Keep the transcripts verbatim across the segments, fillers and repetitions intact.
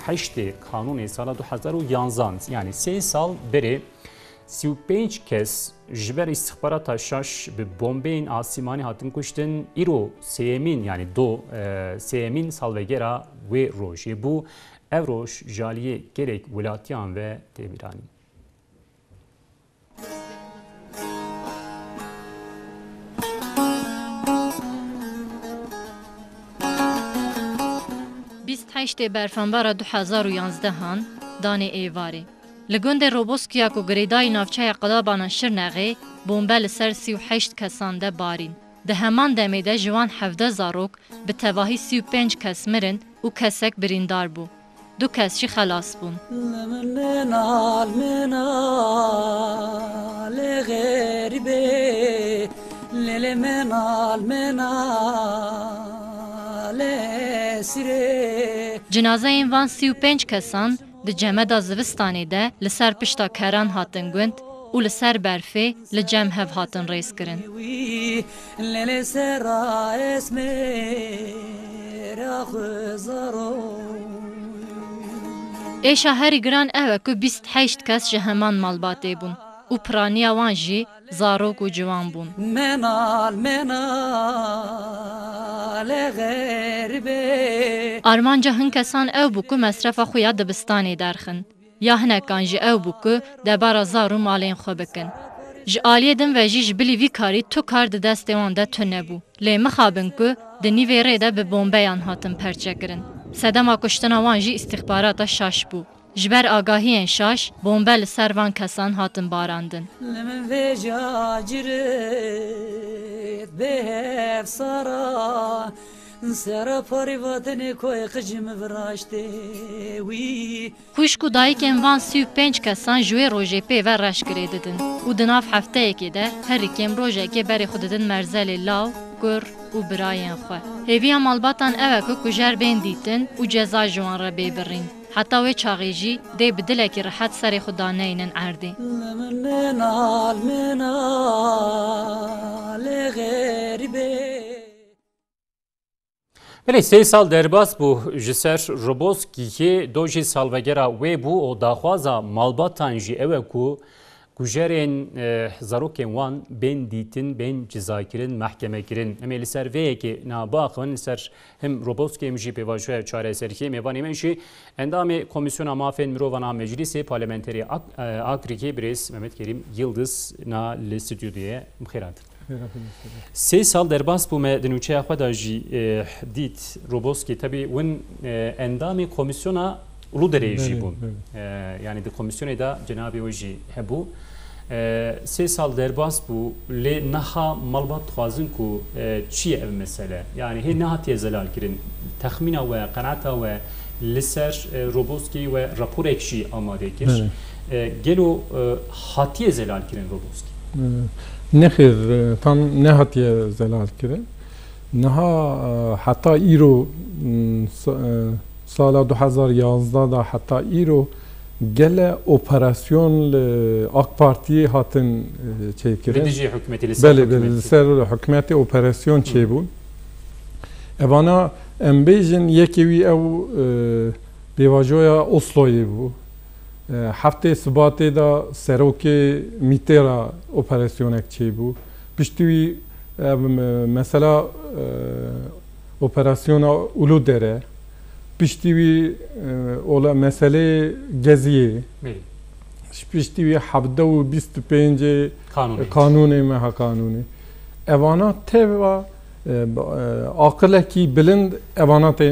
heştê Kanûnê sala du hezar û yanzan, yanî sê sal berê, sî û pênc kes ji ber îstixbarata şaş bi bombeyên asîmanî hatin kuştin. Îro sêyemîn, yanî do, e, sêyemîn salvegera wê rojê bû. Ev roj ji aliyê gelek welatiyan ve tê bîranîn. Bîst heştê Berfenbara du hezar û yanzdehan, danê êvarê. Li gundê Roboskiya ku girêdayî navçeya Qilabana Şirnexê, bombe li ser sî û heşt kesan de barîn. Di heman demê de ji wan hevdeh zarok, bi tevahî sî û pênc kes mirin û kesek birîndar bû. Du kes jî xelas bûn. Minal, minal, ê xerîbê, lê, lê, minal, minal, ê sirê. Cinazeyên van sî û pênc kesan di cemeda zivistanê de li ser pişta keran hatin gund û li ser berfê li cem hev hatin rêzkirin. Lê, lê, sera esmêra xwe zaro. Êşa herî giran ew e ku bîst heşt kes ji heman malbatê bûn û piraniya wan jî zarok û ciwan bûn. Menal, menal, e xerîbê. Armanca hin kesan ew bû ku mesrefa xwe ya dibistanê derxin. Ya hinekan jî ew bû ku debara zar û malên xwe bikin. Ji aliyê din ve jî ji bilî vî karî tu kar di destê wan de tune bû. Lê mixabin ku di nîvê rê de bi bombeyan hatin perçekirin. Sedema kuştina wan jî îstîxbarata şaş bû. Ji ber agahiyên şaş, bombe li ser van kesan hatin barandin. Li min vêca cirit bê hevsara, sera parî vatinê koyê qicî min viraştê wî. Xwişk û dayikên van sî û pênc kesan ji wê rojê pê ve reş girê didin û di nav hefteyekê de herî kêm rojekê berê xwe didin merzelê law, kur û birayên xwe. Hêviya malbatan ew e ku kujer bên dîtin û ceza ji wan re bê birîn. Heta wê çaxê jî dê bi dilekî rihet serê xwe daneynin erdê. Li min menal, menal, ê xerîbê. Belê, sê sal derbas bû ji ser Roboskiyê, do jî salvegera wê bû û daxwaza malbatan jî ew e ku kujerên, e, zarokên wan bên dîtin, bên cizakirin, mehkemekirin. Em ê li ser vê yekê niha biaxivin, li ser hem Roboskiyê, em jî pêvajoya çareseriyê. Mêvanê me jî endamê Komîsyona Mafên Mirovan a Meclîsê, parlamenterê Ak-, e, Akrikê, birêz Mehmet Kerîm Yildiz, niha li stûdyoyê ye. Bi xêr hatin. Sê sal derbas bû, me di nûçeya xwe de jî, e, dît, Roboskî, tebî win, e, endamê komîsyona Uluderê jî bûn. Belê, belê. E, yanî di komîsyonê de cenabê wê jî hebû. E, sê sal derbas bû, lê niha malbat dixwazin ku, e, çi ye ev mesele? Yanî hê nehatiye zelalkirin. Texmîna we, qenaeta we li ser, e, Roboskî we raporek jî amade kir. Belê. E, gelo, e, hatiye zelalkirin Roboskî? Nexêr, e, tam nehatiye zelal kirin. Niha, e, heta îro, m, sa-, e, sala du hezar yanzdeh de heta îro gele operasyon li AK Partiyê hatin, e, çêkirin. Li dijî hikûmetê, li ser hikûmetê. Belê, belê, li ser hikûmetê operasyon çêbûn. Evana em bêjin, yekê wî ew, e, pêvajoya Osloyê bû. E, heftê Sibatê de serokê Mîtê re operasyonek çêbû. Piştî wî, e, me-, mesela, e, operasyona Uludere. Piştî wî, e, ola meselê Geziyê. Belê. Piştî wî hevdeh û bîst û pêncê Kanûnê. Kanûnê, meha Kanûnê. Evana teva E, ba-, e, aqilekî bilind evana tê, e,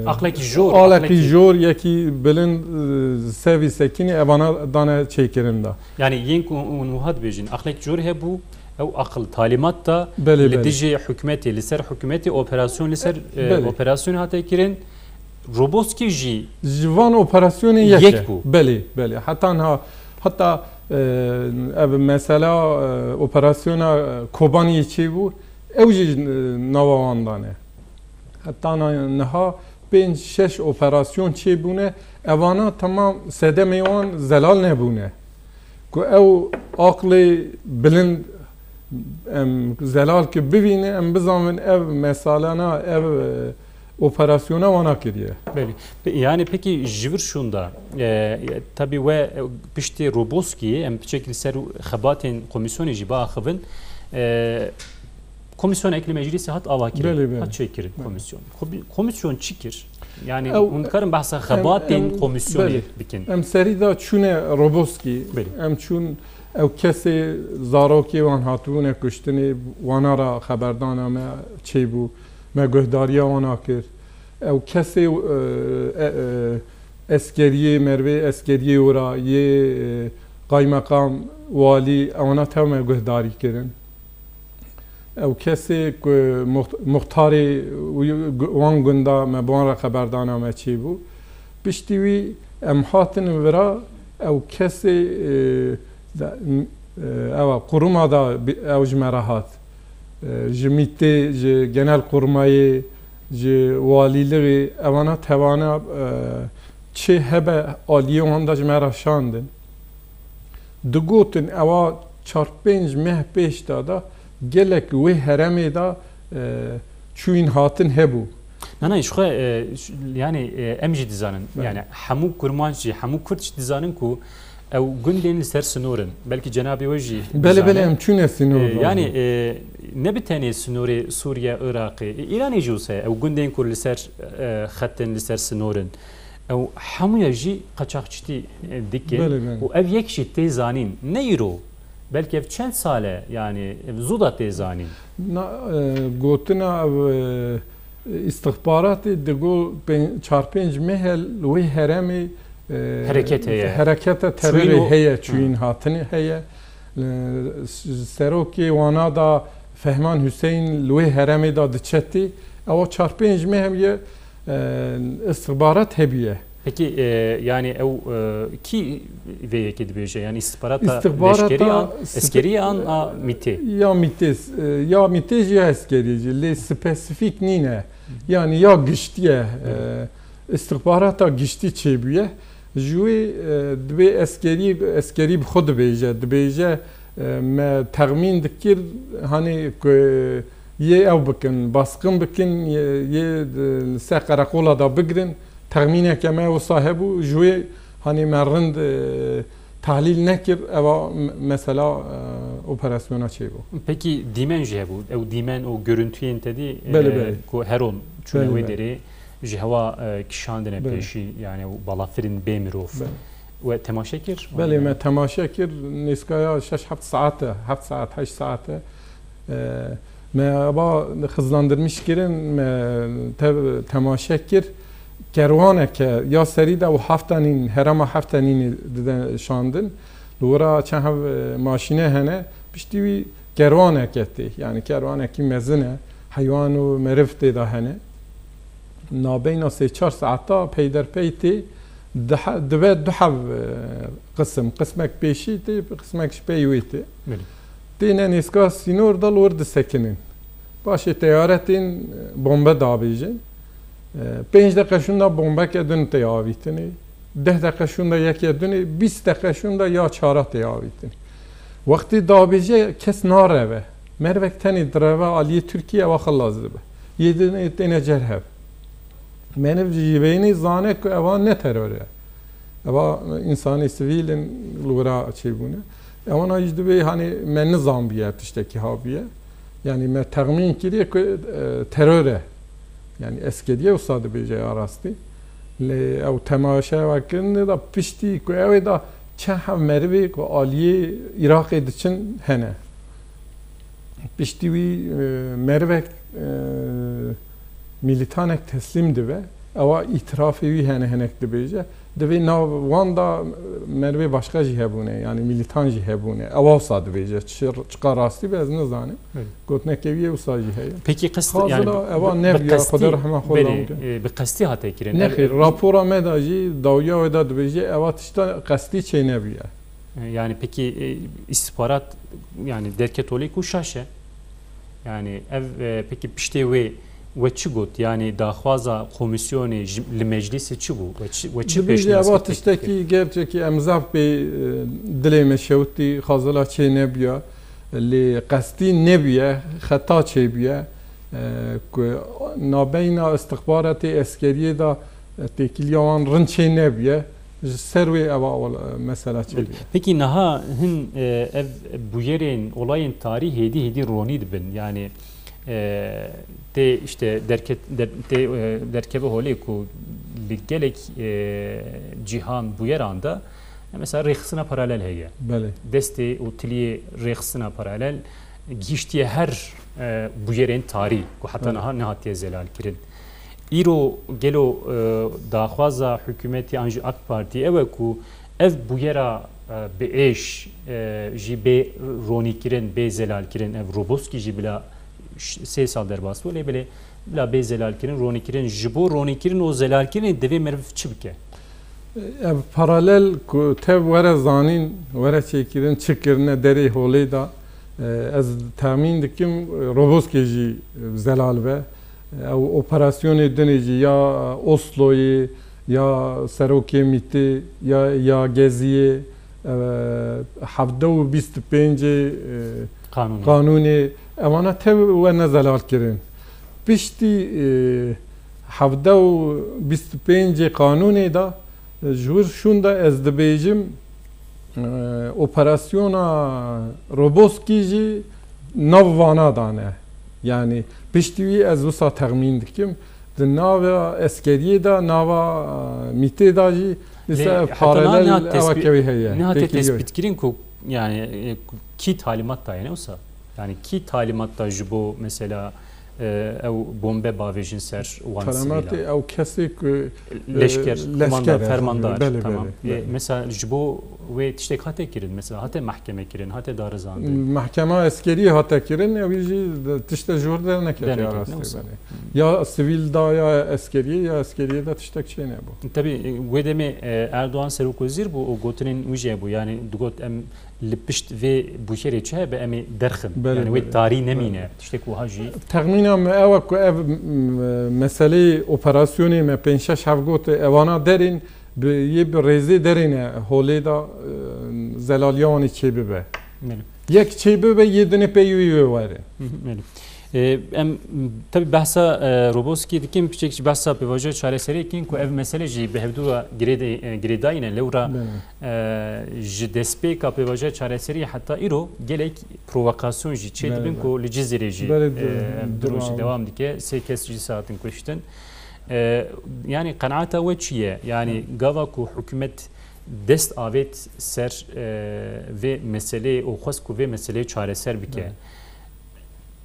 e, aqilekî jor, aqilekî jor yekî bilind, e, sevî sekînî evana dane çêkirin de. Yanî yên ku hûn wiha dibêjin, aqilekî jor hebû, ew aqil talîmat da. Belê, belê. Li dijî hikûmetê, li ser hikûmetê operasyon, li ser, e, belê, operasyon hate kirin. Roboskî jî ji van operasyonê yek e. Yek bû. Belê, belê. Heta niha, heta, e, ev mesela, e, operasyona, e, Kobaniyê çêbû, ew jî, e, nava wan dane. Heta na-, niha pênc şeş operasyon çêbûne, evana temam sedemê wan zelal nebûne. Ku ew aqlê bilind em zelal ki bivîne, em bizanvin ev mesalana, ev, e, Operasyona wana kiriye. Belê. Pe- Yani peki ji vir şûnda, e, e, tabii we, e, piştî Roboskiyê em piçek li ser xebatên komîsyonê jî biaxivin. E, Komîsyonek li meclîsê hat avakirin, Belê, belê. hat çêkirin Belê. komîsyon. Komî- Komîsyon çi kir? Yani Ew- hûn dikarin behsa em- xebatên em- komîsyonê belê. bikin. Em serî da çûne Roboskî, Belê. em çûn ew kesê zarokê wan hatibûne kuştinê, wana ra xeberdana me çêbû, me guhdariya wana kir. Ew kesê, e, e, e, eskeriyê, mervê eskeriyê wira yê, e, qaymeqam, walî, ewana tev me guhdarî kirin. Ew kesê ku muxt- muxtarê wî gu- wan gunda me bi wan re xeberdana me çêbû. Piştî wî em hatin vira, ew kesê, e, de- m- e, ewa quruma da bi- ew ji me re hat. E, ji mîtê, ji genel qurmayê, ji walîlixê, ewana tewana, e, çi hebe aliyê wan da ji me re şandin. Digotin ewa çar pênc meh pêş de da gelek wê heremê de, e, çûyîn hatin hebû. Na, na, ji xwe, e, ş- yani, e, em jî dizanin. Belê. Yani hemû kurmanc jî, hemû kurd jî dizanin ku ew gundên li ser sinor in. Belkî cenabê we jî Belê, dizane. belê, em çûne sînor E, da. yani, e, ne bi tenê sinorê Sûriye, Iraqê, e, Îranê jî wisa ye. Ew gundên ku li ser, e, xet in, li ser sinor in. Ew hemûya jî qaçaxçitî, e, dikin. Belê, belê. Û ev yek jî tê zanîn. Ne îro, belkî ev çend sal e, yani, ev zû da tê zanîn. Na, e, gotina ev, e, îstixbaratê digo pê- çar pênc meh e li wê heremê, e, Hereket heye. hereketa Çûyîn terorê o- heye, Hı. çûyîn hatinê heye. E, s- serokê wana da Fehman Hüseyin li wê heremê da diçetê. Ewa çar pênc meh heye, e, îstixbarat hebûye. Peki, e, yani ew, e, kî vê yekê dibêje? Yani îstixbarata Îstixbarata leşkerî an, spe- eskerî an a mîtê? Ya mîtê, e, ya mîtê jî ya eskerî jî. Lê spesîfîk nîne. Yani ya giştî ye. E, îstixbarata giştî çêbûye. Ji wê, e, dibê eskerî, eskerî bi xwe dibêje. Dibêje, e, me texmîn dikir, hani ku yê ew bikin, basqin bikin, yê, yê, e, li ser qereqola da bigirin. Texmîneke me wisa hebû, ji wê hanê me rind, e, tahlîl nekir, eva m- mesela, e, operasyona çêbû. Pekî dîmen jî hebû. Ew dîmen û görüntüyên te dî, e, Belê, belê. ku heron çûne Belê, wê belê. derê ji hewa, e, kişandine Belê. pêşî, yani ew balafirên bê mirov. Belê. We temaşe kir? Belê, me temaşe kir. Nêskaya şeş heft saet e, heft saet, heşt saet e. E, me aba hızlandırmış kirin, me te, temaşe kir. Kerwaneke ya serî de û heftanîn, herema heftanînê dide şandin. Li wira çend hev, e, maşîne hene, piştî wî kerwaneke tê. Yani kerwanekî mezin e, heywan û meriv tê de hene. Nabeyna sê çar saeta peyderpey tê, dihe- dibe du heb, e, qisim. Qismek pêşî tê, qismek ji pey wê tê. Belê. Têne nêzka sînor de li wir disekinin. Paşê teyare tên, e, bombe dabêjin. E, pênc deqe şûnda bombeke din tê avîtinê. Deh deqe şûnda yeke dinê, bîst deqe şûnda ya çara tê avîtinê. Wextê dabêje kes nareve. Mervek tenê direve aliyê Tirkiye, ewa xilas dibe. Yê dinê têne cerhev. Meriv ji vênê zane ku eva ne teror e. Eva însanê sivîl in li wira çêbûne. Ewana jî divê, hanê me nizanbiye tiştekî habiye. Yani me texmîn kiriye ku, e, teror e. Yani eskeriye wisa dibêje ya rastî. Lê ew temaşeya kirinê de piştî ku ew ê da çend hev merivê ku aliyê Iraqê diçin hene. Piştî wî, e, merivek, e, mîlîtanek teslîm dibe, ewa îtirafê wî hene hinek dibêje. Divê nav wan da merivê başqa jî hebûne, yani mîlîtan jî hebûne. Ewa wisa dibêje. Çi, çiqa rastî be ez nizanim. Evet. Gotineke wî yê wisa jî heye. Peki qist, yani Xazila ewa bi, bi neviya, qestî, Xwedê rehma xwe belê, lawike. E, bi qestî hate kirin. Nexêr, Ev, ev rapora me da jî dawiya wê da dibêje, ewa tişta qestî çê nebiye. Yani peki, e, istihbarat, yani derket olê ku şaş e. Yani ev, e, peki piştê wê we çi got? Yani daxwaza komîsyonê ji, li meclîsê çi bû? We çi, we çi Dibêje pêşniyaz eva kir, teklif kir? Tiştekî gerçekî em zaf bê, e, dilê me şewitî, Xazila çê nebiya, lê qestî nebiye, xeta çêbiye. e, ku nabeyna istixbaratê eskeriyê de, e, têkiliya wan rind çê nebûye, ji ser wê ev a, e, mesela çêbûye. Pekî niha hin, e, ev bûyerên, olayên tarî hêdî hêdî ronî dibin. Yani, e, tê işte derket-, der-, tê, e, derkeve holê ku li gelek, e, cîhan bûyeran de, e, mesela rêxistina paralel heye. Belê. Destê û tiliyê rêxistina paralel gihiştiye her, e, bûyerên tarî ku heta Belê. niha nehatiye zelalkirin. Îro gelo, e, daxwaza hikûmetê an jî AK Partî ew e ku ev bûyera, e, bi êş, e, jî bê ronîkirin, bê zelalkirin, ev Roboskî jî bila ş-, sê sal derbas bû, lê belê bila bê zelalkirin, ronîkirin, ji bo ronîkirin û zelalkirinê divê meriv çi bike? Ev paralel ku tev were zanîn, were çêkirin, çi kirine derê holê de, e, ez texmîn dikim, e, Roboskê jî zelal be. Ew operasyonê dinê jî ya Osloyê, ya Serokê Mîtê, ya, ya Geziyê, e, hevdeh û bîst û pêncê, e, Qanûnê. qanûnê, evana tev we nezelal kirin. Piştî, e, hevdeh û bîst û pêncê qanûnê de, e, ji wir şûnda ez dibêjim, e, operasyona Roboskî jî nav vana dane. Yani piştî wî ez wisa texmîn dikim, di nava eskeriyê de, nava, e, Mîtê de jî Lê dîsa heta niha paralel niha ewa tespî-, kewî heye. niha tê Têkilî wê. tespîtkirin ku, yani, e, ku kî talimat dayene wisa? Yani kî talimat da ji bo mesela, e, ew bombe bavêjin ser wan Talimatê sivîlan? ew kesê ku, e, Leşker, leşker kumandar, e, fermandar, belê, tamam. belê, E, belê. mesela ji bo wê tiştek hate kirin, mesela hate mahkeme kirin, hate darizandin? Mahkema eskerî hate kirin, ew jî tişte ji wir derneketiye Derneketiye, rastî wisa. belê. Ya sivîl da ya eskeriyê, ya eskeriyê de tiştek çênebû. Tabii, e, wê demê, e, Erdoğan serokwezîr bû û gotinên wî jî hebû. Yani digot em li pişt vê bûyerê çi hebe em ê derxin. Belê, Yani wê belê. tarî nemîne. Belê. Tiştek wiha jî. Texmîna me ew e ku ev, m-, meseleyê operasyonê me pênc şeş hev got evana derên bi, yê bi rêzê derêne holê de, e, zelaliya wan ê çêbibe. Belê. Yek çêbibe, yê dinê pey wî wê were. Hı hı, belê. E, em, tabii behsa, e, Roboskî dikin, piçek jî behsa pêvajoya çareseriyê dikin ku ev mesele jî bi hevdû re girêde-, e, girêdayî ne. Lewra, Belê. e, ji destpêka pêvajoya çareseriyê heta îro gelek provokasyon jî çê Belê, dibin belê. ku li Cizîrê jî, Belê, e, de-, ev durum jî devam dike. dewam dike. Sê kes jî hatin kuştin. E, yani qenaeta we çi ye? Yani Hı. gava ku hikûmet dest avêt ser, e, vê meseleyê û xwest ku vê meseleyê çareser bike. Belê.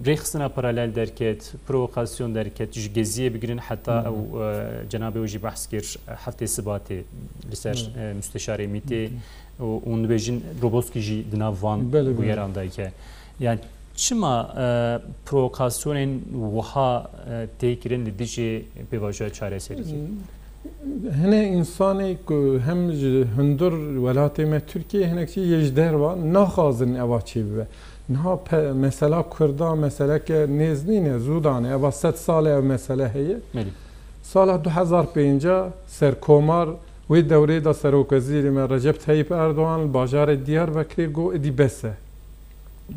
Rêxistina paralel derket, provokasyon derket, ji Geziyê bigirin heta Hı hı. ew, e, cenabê we jî behs kir, heftê Sibatê li ser, Hı. e, Müsteşarê Mîtê Mîtê. û, û dibêjin Roboskî jî di nav van Belê, belê. bûyeran de ye. Yani çima, e, provokasyonên wiha, e, tê kirin li dijî pêvajoya çareseriyê? Hinek însanê ku hem ji hundir welatê me Tirkiyê, hinek jî yê ji derve naxwazin eva çêbibe. Niha pe-, mesela Kurda, meseleke nêz nîne, zû dane. Eva sed sal e ev mesele heye. Belê. Sala du hezar pênc serkomar wê dewrê de serokwezîrê me Recep Tayyip Erdoğan li bajarê Diyarbekirê got, êdî bes e.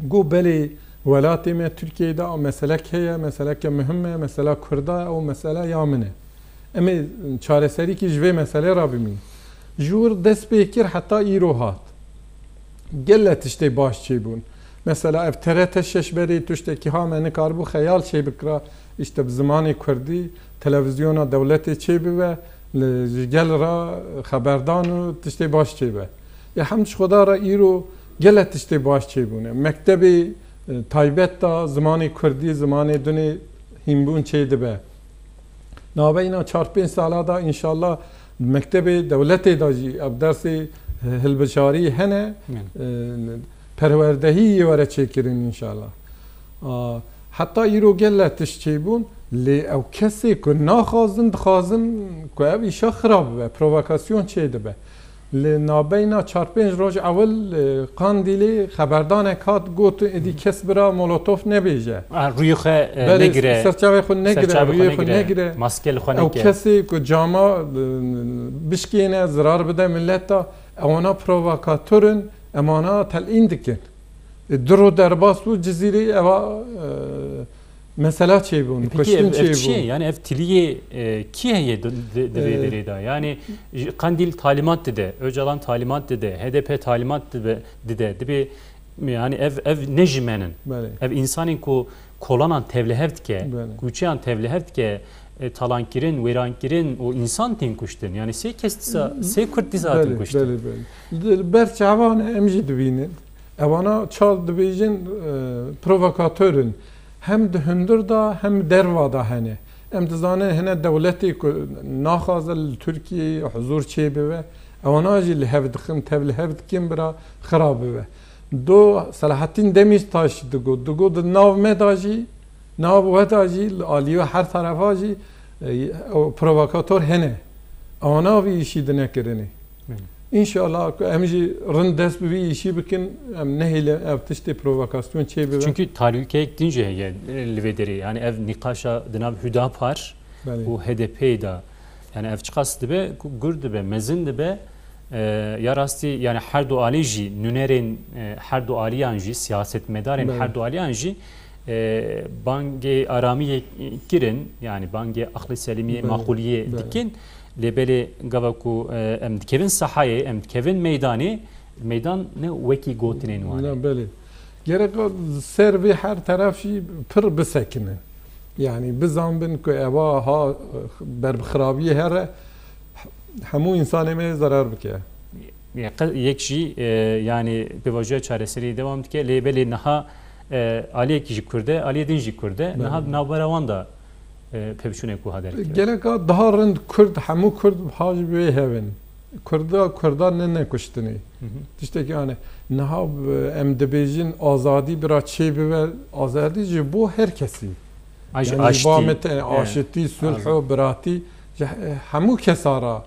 Got, belê welatê me Tirkiyeyê de meselek heye, meseleke muhim e, mesela Kurda ye, ew mesele ya min e. Em ê çareserîkî ji vê meselê re bimînin. Ji wir dest pê kir heta îro hat. Gele tiştê baş çêbûn. Mesela ev T R T şeş berê tiştekî ha me nikaribû xeyal çêbikira, işte bi zimanê kurdî televizyona dewletê çêbibe, li, ji gel re xeberdan û tiştê baş çêbe. Ê hem ji xwe da re îro gele tiştê baş çêbûne. Mektebê, e, taybet de zimanê kurdî, zimanê dinê hînbûn çêdibe. Navbeyna çar pênc sala da înşallah mektebê dewletê de jî ev dersê hilbijarî hene, Min. e, perwerdehî yê were çêkirin înşallah. A, heta îro gele tişt çêbûn, lê ew kesê ku naxwazin, dixwazin ku ev îşa xirab bibe, provokasyon çêdibe. Li nabeyna çar pênc roj ewil, e, Qandîlê xeberdanek hat, got, êdî kes bira molotof nebêje. Ah, rûyê xwe, e, Belê, negire, ser çavê xwe negire, serçavê xwe rûyê xwe negire, negire. Maske li xwe Ew neke. kesê ku cama, e, bişkêne, zirar bide mileta, ewana provokator in, emana telîn dikin. E, du roj derbas bû Cizîrê, eva, e, Mesela çêbûn, E, peki kuştin ev, ev çi ye? çêbûn. Yani ev tiliyê, e, kî heye di, di, di vê Ee, derê de? Yani ji-, Qandîl talimat dide, Ocalan talimat dide, H D P talimat dibe, dide. Dibê, yani ev, ev ne ji me nin. Belê. Ev insanên ku kolanan tevlihev dike, Belê. kuçeyan tevlihev dike, e, talankirin, wêrankirin û insan tên kuştin. Yani sê kes dîsa, sê Kurd dîsa hatin Belê, kuştin. belê, belê. Di ber çavan em jî dibînin. Ewana çal dibêjin, e, provokator in. Hem di hundir de hem derva de hene. Em dizanin hene dewletê ku naxwaze li Tirkiyeyê huzur çêbibe. Ewana jî li hev dixin, tev li hev dikin bira xirab bibe. Do Selahattin Demirtaş digot, digot di nav me de jî, nav we de jî, li aliyê her terefa jî, e, o provokator hene. Ewana vî îşî dine kirinê. Hı. Înşallah ku em jî rind dest bi vî îşî bikin, em nehêlin ev tiştê provokasyon çêbibe. Çünkü talûkeyek din jî heye, e, li vê derê. Yani ev nîqaşa di nav Hüdapar Belê. û H D P'yê de. Yani ev çiqas dibe, ku gur dibe, mezin dibe, e, ya rastî, yani her du alî jî, nûnerên, e, her du aliyan jî, siyasetmedarên Belê. her du aliyan jî, e, bangê aramiyê kirin, yani bangê aqlê selîmiyê, Belê. maqûliyê Belê. dikin. Lê belê gava ku, e, em dikevin sahayê, em dikevin meydanê, meydan ne wekî gotinên wan e. Na, belê. Gereka ser vê her teref jî pir bisekinin. Yani bizanbin ku eva ha ber bi xirabiyê here, hemû insanê me zarar bike. Ye-, qe-, yek jî, e, yani pêvajoya çareseriyê devam dike. Lê belê niha, e, aliyek ji Kurd e, aliyê din jî Kurd e. Belê. Niha di navbera wan de, e, pevçûnek wiha derkeve. Gereka daha rind Kurd, hemû Kurd ha ji wê hevin. Kurda, Kurda ne nekuştinê. Hı hı. Tiştekî ane. Niha, e, em dibêjin azadî bira çê bibe, azadî ji bo her kesî. Ay, ji Yani ji aştî. ba me te-, Evet. aşitî, sulh Azad. û biratî, ji he-, hemû kesa ra,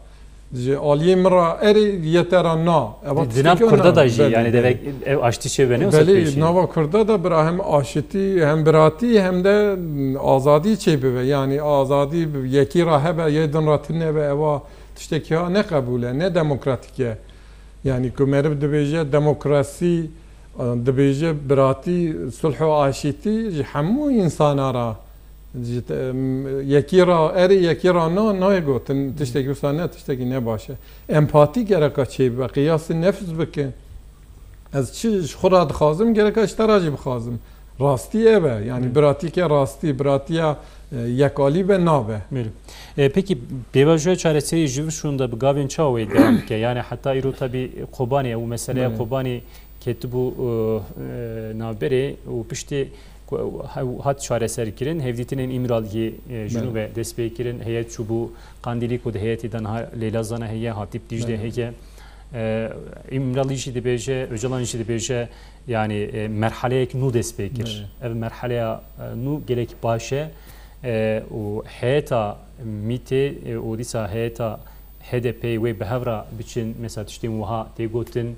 ji aliyê min ra erê, yê te ra na. Eva Di, di tiştekî nav Kurda wina da jî, belê, yani belê. devek ev aştî çê bene, wisa Belê, pêşî. nava Kurda da bira hem aşitî, hem biratî, hem de, m, azadî çê bibe. Yani azadî bi yekî ra hebe, yê din ra tune be, eva tiştekî ha ne qebûl e, ne demokratîk e. Yani ku meriv dibêje demokrasî, dibêje biratî, sulh û aşîtî ji hemû insana ra, ji te-, em, yekî ra erê, yekî ra na, nayê gotin, tiştekî wisa ne, tiştekî ne baş e. Empatî gereka çêbibe, qiyasî nefs bike. Ez çi ji xwe ra dixwazim, gereka ji te ra jî bixwazim. Rastî ev e. Yani Hı. biratîke rastî, biratiya, e, yekalî be nabe. Belê. E, peki, pêvajoya çareserî ji vir şûnda bi gavên çawa wê devam dike? Yani heta îro tabî Kobanê û meseleya Belê. Kobanê ketibû, e, e, navberê û piştî ku ew hat çareser kirin, hevdîtinên Îmraliyê, e, ji nû Belê. ve dest pê kirin. Heyet çûbû Qandîlî ku di heyetê de niha Leyla Zana heye, Hatîp Dîcle Belê. heye. E, Îmralî jî dibêje, Ocalan jî dibêje, yani, e, merhaleyek nû dest pê kir. Evet. Ev merhaleya, e, nû gelek baş e, e, û heyeta mîtê, e, û dîsa heyeta H D P wê bi hev re biçin, mesela tiştên wiha tê gotin.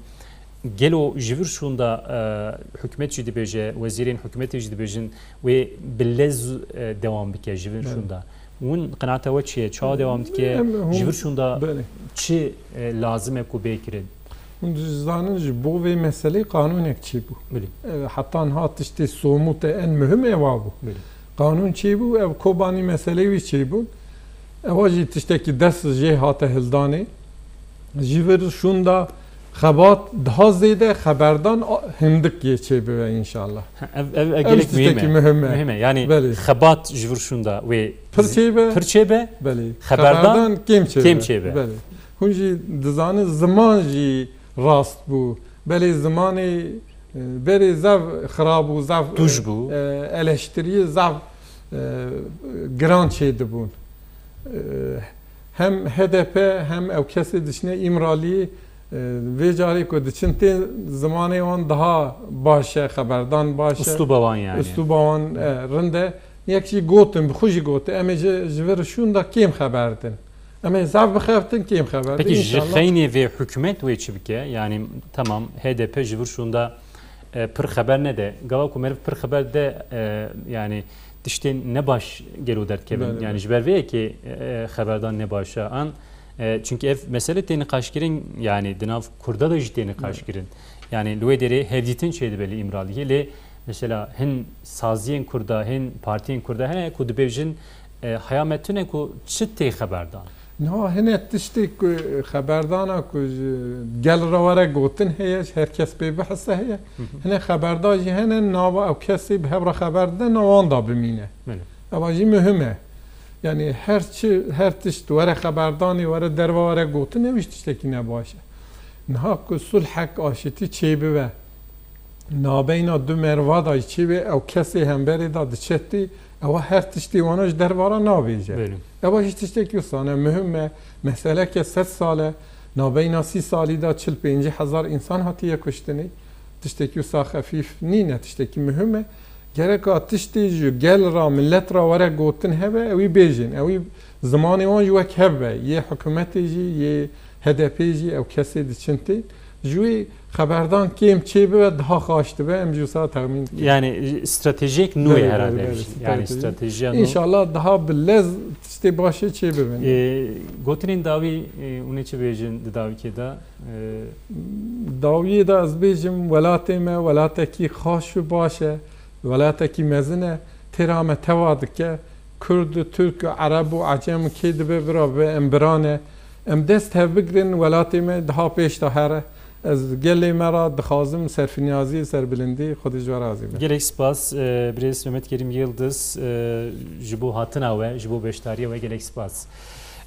Gelo ji vir şûnda, e, hikûmet jî dibêje, wezîrên hikûmetê jî dibêjin, wê bi lez, e, dewam bike ji vir Evet. şûnda. Hûn qenaeta we çi ye? Çawa dewam dike? Em, hûn, Ji vir şûnda belê. çi, e, lazim e ku bê kirin? Hûn dizanin ji bo vê meselê qanûnek çêbû. Belê. E, heta niha tiştê somût e, en muhim eva bû. Belê. Qanûn çêbû, ev Kobanî meselê wî çêbûn. Eva jî tiştekî dest jê hate hildanê. Ji vir şûnda xebat daha zêde xeberdan a-, hindik yê çêbibe înşallah. Ha, ev, ev, ev Ev gelek tiştekî muhim e. muhim e. Muhim e. Yani Belê. xebat ji vir şûnda wê Pir çêbe. pir çêbe. Belê. Xeberdan Xeberdan kêm çêbe. kêm çêbe. Belê. Hûn jî dizanin ziman jî rast bû. Belê zimanê, e, berê zev xirab û zev, Tûj bû. e, eleştiriyê zev, e, giran çêdibûn. E, hem H D P hem ew kesê diçine Îmraliyê, e, vê carê ku diçin tê zimanê wan daha baş e, xeberdan baş e. Uslûba wan yani. Uslûba wan, e, rind e. Yek jî gotin, bi xwe jî gotin, em ê ji, ji vir şûnda kêm xeber din. Em ê zaf bixebtin, kêm xeber din. Peki ji înşallah. xeynê vê hikûmet wê çi bike? Yani tamam, H D P ji vir şûnda, e, pir xeber nede. Gava ku meriv pir xeber de, e, yani tiştên nebaş gelo derdikevin. Belê, Yani belê. ji ber vê yekê, e, xeberdan nebaş e. An, e, çünkü ev mesele tê niqaşkirin, yani di nav Kurda da jî tê niqaşkirin. Yani li wê derê hevdîtin çêdibe li Îmraliyê, lê Mesela hin saziyên Kurda, hin partiyên Kurda hene ku dibêjin, e, heya me tune ku çi tê xeberdan? Niha hine tiştê ku xeberdana ku ji gel re were gotin heye, ji her kes pê bihise heye. Hı hı. Hine xeberda jî hene, nava ew kesê bi hev re xeber dide, na wan da bimîne. Belê. Eva jî muhim e. Yani her çi, her tişt were xeberdanê, were derva, were gotin, ew jî tiştekî ne baş e. Niha ku sulhek, aşitî çêbibe, nabeyna du merva da jî çêbe, ew kesê hemberê da diçetê, ewa her tiştê wana ji derva re nabêje. Belê. Ewa jî tiştekî wisa ne, muhim e. Meseleke sed sal e, nabeyna sî salî de çil pêncî hezar însan hatiye kuştinê. Tiştekî wisa xefîf nîne, tiştekî muhim e. Gereka tiştê ji gel re, milet re were gotin hebe, ewî bêjin. Ewî zimanê wan jî wek hev be. Yê hikûmetê jî, yê H D P jî, ew kesê diçin tê. Ji wê xeberdan kêm çê bibe, daha xaş dibe, em jî wisa texmîn dikin. Yani stratejiyek nû ye. Belê, herhalde belê, belê, jî. Yani strateji. Stratejiya nû. Înşallah daha bi lez tiştê başê çê bibin. E, gotinên dawî, e, hûn ê çi bêjin di dawîkê de? E, Dawiyê de ez bêjim, welatê me welatekî xaş û baş e, welatekî mezin e, têra me teva dike. Kurd û Tirk û Ereb û Ecem û kê dibe bira bibe, em biran e. Em dest hev bigrin, welatê me daha pêş de here. Ez gelê me re dixwazim serfinyazî, serbilindî, Xwedê ji we razî be. Gelek spas, e, birêz Mehmet Kerîm Yildiz, e, ji bo hatina we, ji bo beşdariya we gelek spas.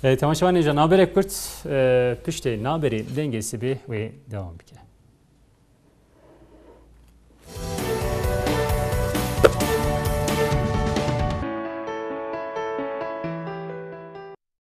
E, temaşevanên hêja, navberek kurt, e, piştê navberê Dengê Sibê wê dewam bike.